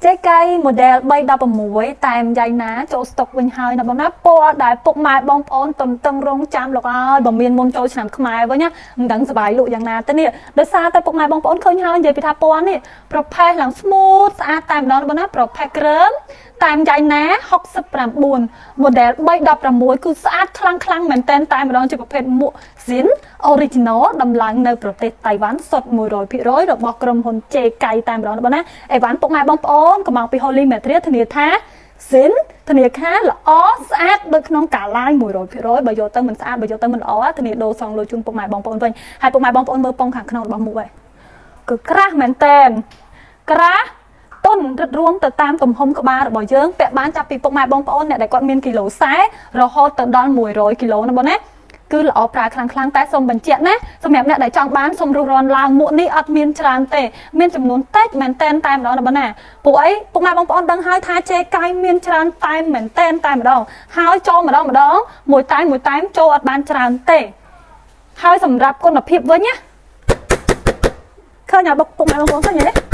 ចេកៃ model 316តែមយ៉ៃណាចូលស្តុកវិញហើយណាបងណាពណ៌ដែលពុកម៉ែបងប្អូនទន្ទឹងរង់ចាំលោកអើយបើមានមុនចូលឆ្នាំខ្មែរវិញណាមិនដឹងសប្បាយលក់យ៉ាងណាទេនេះដោយសារតែពុកម៉ែបងប្អូនឃើញហើយនិយាយពីថាពណ៌នេះប្រផេះឡើង smooth ស្អាតតែម្ដងបងណាប្រផេះក្រើមតែមយ៉ៃណា69 model 316គឺស្អាតខ្លាំងខ្លាំងមែនតែនតែម្ដងជាប្រភេទមួកស៊ីន original ដំឡើងនៅប្រទេសតៃវ៉ាន់សុទ្ធ100%របស់ក្រុមហ៊ុន J កៃតែម្ដងបងណាអីវ៉ាន់ពុកម៉ែបងប្អូនកំងពី Holy Material ធានាថាស៊ីនធានាថាល្អស្អាតដូចក្នុងកាឡាយ100%បើយកទៅមិនស្អាតបើយកទៅមិនល្អធានាដូរសងលុយជូនពុកម៉ែបងប្អូនវិញហើយពុកម៉ែបងប្អូនមើលប៉ុងខាងក្នុងរបស់មួកឯងគឺក្រាស់មែនតែនក្រាស់ទុនរឹតរួមទៅតាមទំហំក្បាលរបស់យើងពាក់បានចាប់ពីពុកម៉ែបងប្អូនអ្នកដែលគាត់មានគីឡូ40រហូតទៅដល់100គីឡូណាបងណាគឺល្អប្រើខ្លាំងខ្លាំងតែសូមបញ្ជាក់ណាសម្រាប់អ្នកដែលចង់បានសូមរុះរាន់ឡើងមួកនេះអត់មានច្រើនទេមានចំនួនតិចមែនតែនតែម្ដងណាបងណាពួកអីពុកម៉ែបងប្អូនដឹងហើយថាចេកាយមានច្រើនតែមែនតែនតែម្ដងហើយចូលម្ដងម្ដងមួយតែមួយតែមចូលអត់បានច្រើនទេហើយសម្រាប់គុណភាពវិញណាឃើញអត់បុកពុកម៉ែបងប្អូនឃើញទេ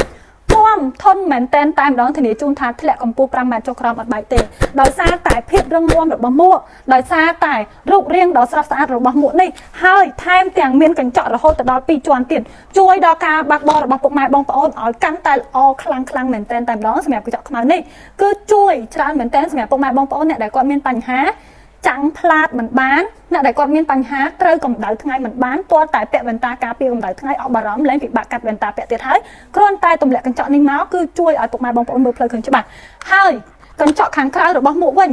មាំធន់មែនតែនតែម្ដងធានាជូនថាធ្លាក់កម្ពស់5ម៉ែត្រចុះក្រោមអត់បែកទេដោយសារតែភាពរឹងមាំរបស់មួកដោយសារតែរូបរាងដ៏ស្រស់ស្អាតរបស់មួកនេះហើយថែមទាំងមានកញ្ចក់រហូតទៅដល់2ជាន់ទៀតជួយដល់ការបើកបររបស់ពុកម៉ែបងប្អូនឲ្យកាន់តែល្អខ្លាំងខ្លាំងមែនតែនតែម្ដងសម្រាប់កញ្ចក់ខ្មៅនេះគឺជួយច្រើនមែនតែនសម្រាប់ពុកម៉ែបងប្អូនអ្នកដែលគាត់មានបញ្ហាចាំងផ្លាតមិនបានអ្នកដែលគាត់មានបញ្ហាត្រូវកម្ដៅថ្ងៃមិនបានទាល់តែពាក់វ៉ែនតាការពារកម្ដៅថ្ងៃអស់បារម្ភលែងពិបាកកាត់វ៉ែនតាពាក់ទៀតហើយគ្រាន់តែទម្លាក់កញ្ចក់នេះមកគឺជួយឲ្យពុកម៉ែបងប្អូនមើលផ្លូវឃើញច្បាស់ហើយកញ្ចក់ខាងក្រៅរបស់មួកវិញ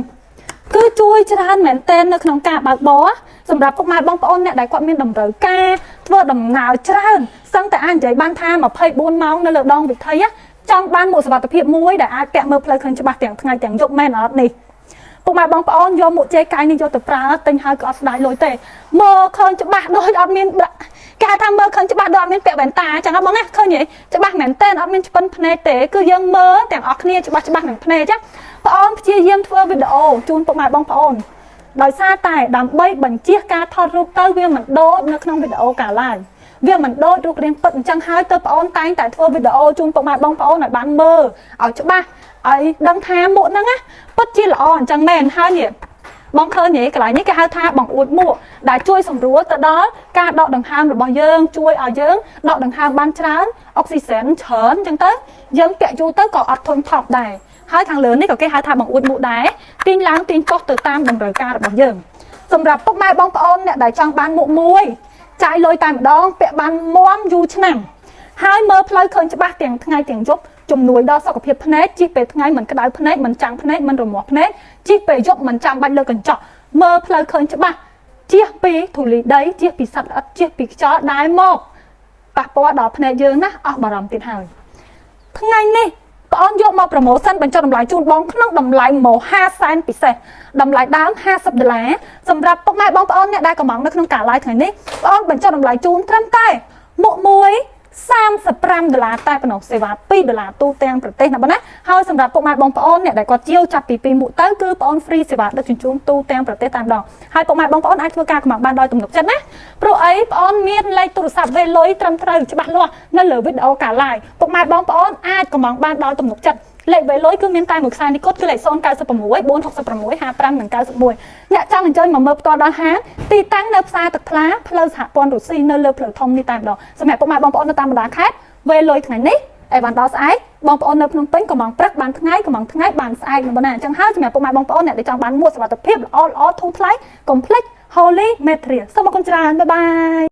គឺជួយច្រើនមែនទែននៅក្នុងការបើកបរសម្រាប់ពុកម៉ែបងប្អូនអ្នកដែលគាត់មានតម្រូវការធ្វើដំណើរច្រើនសឹងតែអាចនិយាយបានថា24ម៉ោងនៅលើដងវិថីចង់បានមួកសុវត្ថិភាពមួយដែលអាចពាក់មើលផ្លូវឃើញច្បាស់ទាំងថ្ងៃទាំងយប់មែនអត់នេះ ពុកម៉ែបងប្អូនយកមួកចេកាយនេះយកទៅប្រើទិញហើយក៏អត់ស្ដាយលុយទេមើលឃើញច្បាស់ដូចអត់មានគេហៅថាមើលឃើញច្បាស់ដូចអត់មានពាក់វ៉ែនតាអញ្ចឹងហ៎បងណាឃើញទេច្បាស់មែនតើអត់មានឆ្ពិនភ្នែកទេគឺយើងមើលទាំងអស់គ្នាច្បាស់ច្បាស់នឹងភ្នែកចឹងបងអូនព្យាយាមធ្វើវីដេអូជូនពុកម៉ែបងប្អូនដោយសារតែដើម្បីបញ្ជៀសការថតរូបទៅវាមិនដូចនៅក្នុងវីដេអូកាលឡើយវាមិនដូចរូបរាងពិតអញ្ចឹងហើយទៅបងអូនតែងតែធ្វើវីដេអូជូនពុកម៉ែបងប្អូនឲ្យបានមើលឲ្យច្បាស់ឲ្យដឹងថាមួកហ្នឹងណាពិតជាល្អអញ្ចឹងមែនហើយនេះបងឃើញទេកន្លែងនេះគេហៅថាបង្អួចមួកដែលជួយសម្រួលទៅដល់ការដកដង្ហើមរបស់យើងជួយឲ្យយើងដកដង្ហើមបានច្រើនអុកស៊ីសែនច្រើនអញ្ចឹងទៅយើងពាក់យូរទៅក៏អត់ធុញថប់ដែរហើយខាងលើនេះក៏គេហៅថាបង្អួចមួកដែរទាញឡើងទាញចុះទៅតាមតម្រូវការរបស់យើងសម្រាប់ពុកម៉ែបងប្អូនអ្នកដែលចង់បានមួកមួយចាយលុយតែម្ដងពាក់បានមាំយូរឆ្នាំហើយមើលផ្លូវឃើញច្បាស់ទាំងថ្ងៃទាំងយប់ជំនួយដល់សុខភាពភ្នែកជិះពេលថ្ងៃមិនក្តៅភ្នែកមិនចាំងភ្នែកមិនរមាស់ភ្នែកជិះពេលយប់មិនចាំបាច់លើកញ្ចក់មើលផ្លូវឃើញច្បាស់ជៀសពីធូលីដីជៀសពីសត្វល្អិតជៀសពីខ្យល់ដែលមកប៉ះពាល់ដល់ភ្នែកយើងណាអស់បារម្ភទៀតហើយថ្ងៃនេះបងអូនយកមក promotion បញ្ចុះតម្លៃជូនបងក្នុងតម្លៃមហាសែនពិសេសតម្លៃដើម50ដុល្លារសម្រាប់ពុកម៉ែបងប្អូនអ្នកដែលកំងនៅក្នុងការ live ថ្ងៃនេះបងអូនបញ្ចុះតម្លៃជូនត្រឹមតែមុខមួយ35ដុល្លារតែប៉ុណ្ណោះសេវា2ដុល្លារទូទាំងប្រទេសណាបងណាហើយសម្រាប់ពុកម៉ែបងប្អូនអ្នកដែលគាត់ជាវចាប់ពី2មុខទៅគឺបងអូន free សេវាដឹកជញ្ជូនទូទាំងប្រទេសតែម្ដងហើយពុកម៉ែបងប្អូនអាចធ្វើការកម្ម៉ង់បានដោយទំនុកចិត្តណាព្រោះអីបងអូនមានលេខទូរស័ព្ទវេលុយត្រឹមត្រូវច្បាស់លាស់នៅលើវីដេអូការ live ពុកម៉ែបងប្អូនអាចកម្ម៉ង់បានដោយទំនុកចិត្តលេខវេលុយគឺមានតែមួយខ្សែនេះគត់គឺលេខ096 466 55និង91អ្នកចង់អញ្ជើញមកមើលផ្ទាល់ដល់ហាងទីតាំងនៅផ្សារទឹកថ្លាផ្លូវសហព័ន្ធរុស្ស៊ីនៅលើផ្លូវធំនេះតែម្ដងសម្រាប់ពុកម៉ែបងប្អូននៅតាមបណ្ដាខេត្តវេលុយថ្ងៃនេះអីវ៉ាន់ដល់ស្អែកបងប្អូននៅភ្នំពេញកំងព្រឹកបានថ្ងៃកំងថ្ងៃបានស្អែកណាអញ្ចឹងហើយសម្រាប់ពុកម៉ែបងប្អូនអ្នកដែលចង់បានមួកសុវត្ថិភាពល្អល្អធូរថ្លៃកុំភ្លេច Holy Material សូមអរគុណច្រើន bye bye.